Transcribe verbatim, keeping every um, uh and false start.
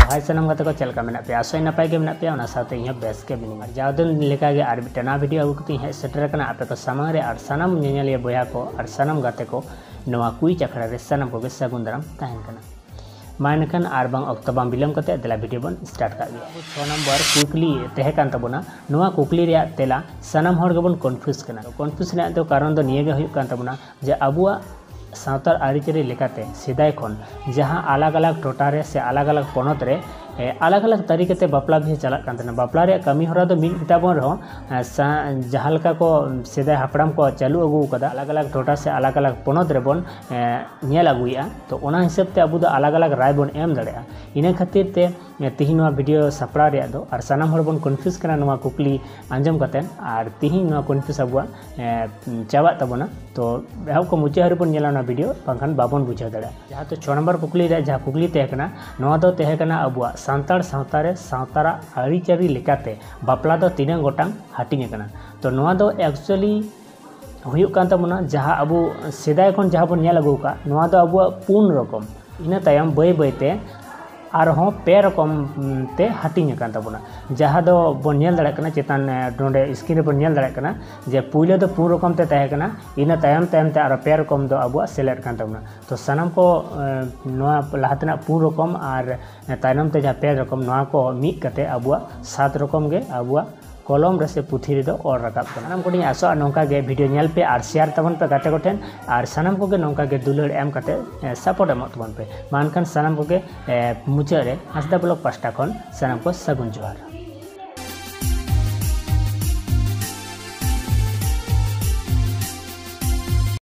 ᱦᱟᱭ ᱥᱟᱱᱟᱢ ᱜᱟᱛᱮ ᱠᱚ, ᱪᱮᱫ ᱞᱮᱠᱟ ᱢᱮᱱᱟᱜ ᱯᱮᱭᱟ? ᱟᱥᱚᱜ ᱟᱹᱧ ᱱᱟᱯᱟᱭ ᱜᱮ ᱢᱮᱱᱟᱜ ᱯᱮᱭᱟ, ᱚᱱᱟ ᱥᱟᱶᱛᱮ ᱤᱧ ᱦᱚᱸ ᱵᱮᱥ ᱜᱮ ᱢᱤᱱᱟᱹᱧᱟ᱾ ᱟᱨ ᱡᱟᱣ ᱫᱤᱱ ᱞᱮᱠᱟᱜᱮ ᱟᱨ ᱢᱤᱫᱴᱟᱝ ᱱᱟᱣᱟ ᱵᱷᱤᱰᱤᱭᱳ ᱟᱹᱜᱩ ᱠᱟᱛᱮ ᱤᱧ ᱦᱮᱡ ᱥᱮᱴᱮᱨ ᱟᱠᱟᱱᱟ ᱟᱯᱮ ᱠᱚ ᱥᱟᱢᱟᱝ ᱨᱮ᱾ ᱟᱨ ᱥᱟᱱᱟᱢ ᱧᱮᱧᱮᱞᱤᱭᱟᱹ ᱵᱚᱭᱦᱟ ᱠᱚ ᱟᱨ ᱥᱟᱱᱟᱢ ᱜᱟᱛᱮ ᱠᱚ ᱱᱚᱣᱟ ᱠᱩᱭᱤᱡ ᱟᱠᱷᱲᱟ ᱨᱮ ᱥᱟᱱᱟᱢ ᱠᱚᱜᱮ ᱥᱟᱹᱜᱩᱱ ᱫᱟᱨᱟᱢ ᱛᱟᱦᱮᱱ ᱠᱟᱱᱟ᱾ ᱢᱟ ᱮᱱᱠᱷᱟᱱ ᱟᱨ ᱵᱟᱝ ᱚᱠᱛᱚ ᱵᱟᱝ ᱵᱤᱞᱚᱢ ᱠᱟᱛᱮ ᱫᱮᱞᱟ ᱵᱷᱤᱰᱤᱭᱳ ᱵᱚᱱ ᱥᱴᱟᱨᱴ ᱠᱟᱜ ᱜᱮ᱾ ᱟᱵᱚ ᱪᱷᱚ ᱱᱚᱢᱵᱚᱨ ᱠᱩᱠᱞᱤ ᱛᱟᱦᱮᱸ ᱠᱟᱱ ᱛᱟᱵᱚᱱᱟ, ᱱᱚᱣᱟ ᱠᱩᱠᱞᱤ ᱨᱮᱭᱟᱜ ᱛᱮᱞᱟ ᱥᱟᱱᱟᱢ ᱦᱚᱲ ᱜᱮᱵᱚᱱ ᱠᱚᱱᱯᱷᱤᱭᱩᱡᱽ ᱠᱟᱱᱟ᱾ ᱠᱚᱱᱯᱷᱤᱭᱩᱡᱽ ᱨᱮᱭᱟᱜ ᱫᱚ ᱠᱟᱨᱚᱱ ᱫᱚ ᱱᱤᱭᱟᱹ ᱜᱮ ᱦᱩᱭᱩᱜ ᱠᱟᱱ ᱛᱟᱵᱚᱱᱟ ᱡᱮ ᱟᱵᱚᱣᱟᱜ ᱥᱟᱶᱛᱟᱞ ᱟᱹᱨᱤᱪᱟᱹᱞᱤ ᱞᱮᱠᱟᱛᱮ ᱥᱮᱫᱟᱭ ᱠᱷᱚᱱ ᱡᱟᱦᱟᱸ ᱟᱞᱟᱜᱽ ᱟᱞᱟᱜᱽ ᱴᱚᱴᱷᱟ ᱨᱮ ᱥᱮ ᱟᱞᱟᱜᱽ ᱟᱞᱟᱜᱽ ᱯᱚᱱᱚᱛ ᱨᱮ, ᱮ, ᱟᱞᱟᱜᱽ ᱟᱞᱟᱜᱽ ᱛᱟᱹᱨᱤᱠᱟ ᱛᱮ ᱵᱟᱯᱞᱟ ᱵᱤᱦᱟᱹ ᱪᱟᱞᱟᱜ ᱠᱟᱱ ᱛᱟᱦᱮᱱᱟ᱾ ᱵᱟᱯᱞᱟ ᱨᱮᱭᱟᱜ ᱠᱟᱹᱢᱤ ᱦᱚᱨᱟ ᱫᱚ ᱢᱤᱫ ᱜᱮᱛᱟ ᱵᱚᱱ ᱨᱮᱦᱚᱸ, ᱮ, ᱥᱟ-, ᱡᱟᱦᱟᱸ ᱞᱮᱠᱟ ᱠᱚ ᱥᱮᱫᱟᱭ ᱦᱟᱯᱲᱟᱢ ᱠᱚ ᱪᱟᱹᱞᱩ ᱟᱹᱜᱩ ᱟᱠᱟᱫᱟ, ᱟᱞᱟᱜᱽ ᱟᱞᱟᱜᱽ ᱴᱚᱴᱷᱟ ᱥᱮ ᱟᱞᱟᱜᱽ ᱟᱞᱟᱜᱽ ᱯᱚᱱᱚᱛ ᱨᱮᱵᱚᱱ, ᱮ, ᱧᱮᱞ ᱟᱹᱜᱩᱭᱮᱫᱼᱟ᱾ ᱛᱚ, ᱚᱱᱟ ᱦᱤᱥᱟᱹᱵ ᱛᱮ ᱟᱵᱚ ᱫᱚ ᱟᱞᱟᱜᱽ ᱟᱞᱟᱜᱽ ᱨᱟᱭ ᱵᱚᱱ ᱮᱢ ᱫᱟᱲᱮᱭᱟᱜᱼᱟ᱾ ᱤᱱᱟᱹ ᱠᱷᱟᱹᱛᱤᱨ ᱛᱮ, ᱮ, ᱛᱤᱦᱤᱧ ᱱᱚᱣᱟ ᱵᱷᱤᱰᱤᱭᱳ ᱥᱟᱯᱲᱟᱣ ᱨᱮᱭᱟᱜ ᱫᱚ, ᱟᱨ ᱥᱟᱱᱟᱢ ᱦᱚᱲ ᱵᱚᱱ ᱠᱚᱱᱯᱷᱤᱭᱩᱡᱽ ᱠᱟᱱᱟ ᱱᱚᱣᱟ ᱠᱩᱠᱞᱤ ᱟᱸᱡᱚᱢ ᱠᱟᱛᱮᱫ, ᱟᱨ ᱛᱤᱦᱤᱧ ᱱᱚᱣᱟ ᱠᱚᱱᱯᱷᱤᱭᱩᱡᱽ ᱟᱵᱚᱣᱟᱜ, ᱮ, ᱪᱟᱵᱟᱜ ᱛᱟᱵᱚᱱᱟ᱾ ᱛᱚ, ᱮᱦᱚᱵ ᱠᱷᱚᱱ ᱢᱩᱪᱟᱹᱫ ᱦᱟᱹᱨᱤᱡ ᱵᱚᱱ ᱧᱮᱞᱟ ᱚᱱᱟ ᱵᱷᱤᱰᱤᱭᱳ, ᱵᱟᱝᱠᱷᱟᱱ ᱵᱟᱵᱚᱱ ᱵᱩᱡᱷᱟᱹᱣ ᱫᱟᱲᱮᱭᱟᱜᱼᱟ᱾ ᱡᱟᱦᱟᱸ ᱫᱚ ᱪᱷᱚ ᱱᱚᱢᱵᱚᱨ ᱠᱩᱠᱞᱤ ᱨᱮᱭᱟᱜ ᱡᱟᱦᱟᱸ ᱠᱩᱠᱞᱤ ᱛᱟᱦᱮᱸ ᱠᱟᱱᱟ, ᱱᱚᱣᱟ ᱫᱚ ᱛᱟᱦᱮᱸ ᱠᱟᱱᱟ ᱟᱵᱚᱣᱟᱜ ᱥᱟᱱᱛᱟᱲ ᱥᱟᱶᱛᱟ ᱨᱮ ᱥᱟᱶᱛᱟᱨᱟᱜ ᱟᱹᱨᱤᱪᱟᱹᱞᱤ ᱞᱮᱠᱟᱛᱮ ᱵᱟᱯᱞᱟ ᱫᱚ ᱛᱤᱱᱟᱹᱜ ᱜᱚᱴᱟᱝ ᱦᱟᱹᱴᱤᱧ ᱟᱠᱟᱱᱟ᱾ ᱛᱚ, ᱱᱚᱣᱟ ᱫᱚ actually ᱦᱩᱭᱩᱜ ᱠᱟᱱ ᱛᱟᱵᱚᱱᱟ ᱡᱟᱦᱟᱸ ᱟᱵᱚ ᱥᱮᱫᱟᱭ ᱠᱷᱚᱱ ᱡᱟᱦᱟᱸ ᱵᱚᱱ ᱧᱮᱞ ᱟᱹᱜᱩ ᱟᱠᱟᱫ, ᱱᱚᱣᱟ ᱫᱚ ᱟᱵᱚᱣᱟᱜ ᱯᱩᱱ ᱨᱚᱠᱚᱢ᱾ ᱤᱱᱟᱹ ᱛᱟᱭᱚᱢ ᱵᱟᱹᱭ ᱵᱟᱹᱭ ᱛᱮ ᱟᱨᱦᱚᱸ ᱯᱮ ᱨᱚᱠᱚᱢ, ᱩᱢ, ᱛᱮ ᱦᱟᱹᱴᱤᱧ ᱟᱠᱟᱱ ᱛᱟᱵᱚᱱᱟ᱾ ᱡᱟᱦᱟᱸ ᱫᱚ ᱵᱚᱱ ᱧᱮᱞ ᱫᱟᱲᱮᱭᱟᱜ ᱠᱟᱱᱟ ᱪᱮᱛᱟᱱ, ᱮ, ᱱᱚᱰᱮ screen ᱨᱮᱵᱚᱱ ᱧᱮᱞ ᱫᱟᱲᱮᱭᱟᱜ ᱠᱟᱱᱟ ᱡᱮ ᱯᱩᱭᱞᱟᱹ ᱫᱚ ᱯᱩᱱ ᱨᱚᱠᱚᱢ ᱛᱮ ᱛᱟᱦᱮᱸ ᱠᱟᱱᱟ, ᱤᱱᱟᱹ ᱛᱟᱭᱚᱢ ᱛᱟᱭᱚᱢ ᱛᱮ ᱟᱨᱚ ᱯᱮ ᱨᱚᱠᱚᱢ ᱫᱚ ᱟᱵᱚᱣᱟᱜ ᱥᱮᱞᱮᱫ ᱠᱟᱱ ᱛᱟᱵᱚᱱᱟ᱾ ᱛᱚ, ᱥᱟᱱᱟᱢ ᱠᱚ, ᱮ, ᱱᱚᱣᱟ ᱞᱟᱦᱟ ᱛᱮᱱᱟᱜ ᱯᱩᱱ ᱨᱚᱠᱚᱢ ᱟᱨ ᱛᱟᱭᱱᱚᱢ ᱛᱮ ᱡᱟᱦᱟᱸ ᱯᱮ ᱨᱚᱠᱚᱢ, ᱱᱚᱣᱟ ᱠᱚ ᱢᱤᱫ ᱠᱟᱛᱮ ᱟᱵᱚᱣᱟᱜ ᱥᱟᱛ ᱨᱚᱠᱚᱢ ᱜᱮ ᱟᱵᱚᱣᱟᱜ ᱠᱚᱞᱚᱢ ᱨᱮ ᱥᱮ ᱯᱩᱛᱷᱤ ᱨᱮᱫᱚ ᱚᱞ ᱨᱟᱠᱟᱵ ᱠᱟᱱᱟ᱾ ᱥᱟᱱᱟᱢ ᱠᱚᱴᱷᱮᱱ ᱤᱧ ᱟᱥᱚᱜᱼᱟ ᱱᱚᱝᱠᱟ ᱜᱮ ᱵᱷᱤᱰᱤᱭᱳ ᱧᱮᱞ ᱯᱮ ᱟᱨ ᱥᱮᱭᱟᱨ ᱛᱟᱵᱚᱱ ᱯᱮ ᱜᱟᱛᱮ ᱠᱚᱴᱷᱮᱱ, ᱟᱨ ᱥᱟᱱᱟᱢ ᱠᱚᱜᱮ ᱱᱚᱝᱠᱟ ᱜᱮ ᱫᱩᱞᱟᱹᱲ ᱮᱢ ᱠᱟᱛᱮ, ᱮ, ᱥᱟᱯᱳᱨᱴ ᱮᱢᱚᱜ ᱛᱟᱵᱚᱱ ᱯᱮ᱾ ᱢᱟ ᱮᱱᱠᱷᱟᱱ ᱥᱟᱱᱟᱢ ᱠᱚᱜᱮ, ᱮ, ᱢᱩᱪᱟᱹᱫ ᱨᱮ ᱦᱟᱸᱥᱫᱟ ᱵᱞᱚᱜ ᱯᱟᱦᱴᱟ ᱠᱷᱚᱱ ᱥᱟᱱᱟᱢ ᱠᱚ ᱥᱟᱹᱜᱩᱱ ᱡᱚᱦᱟᱨ᱾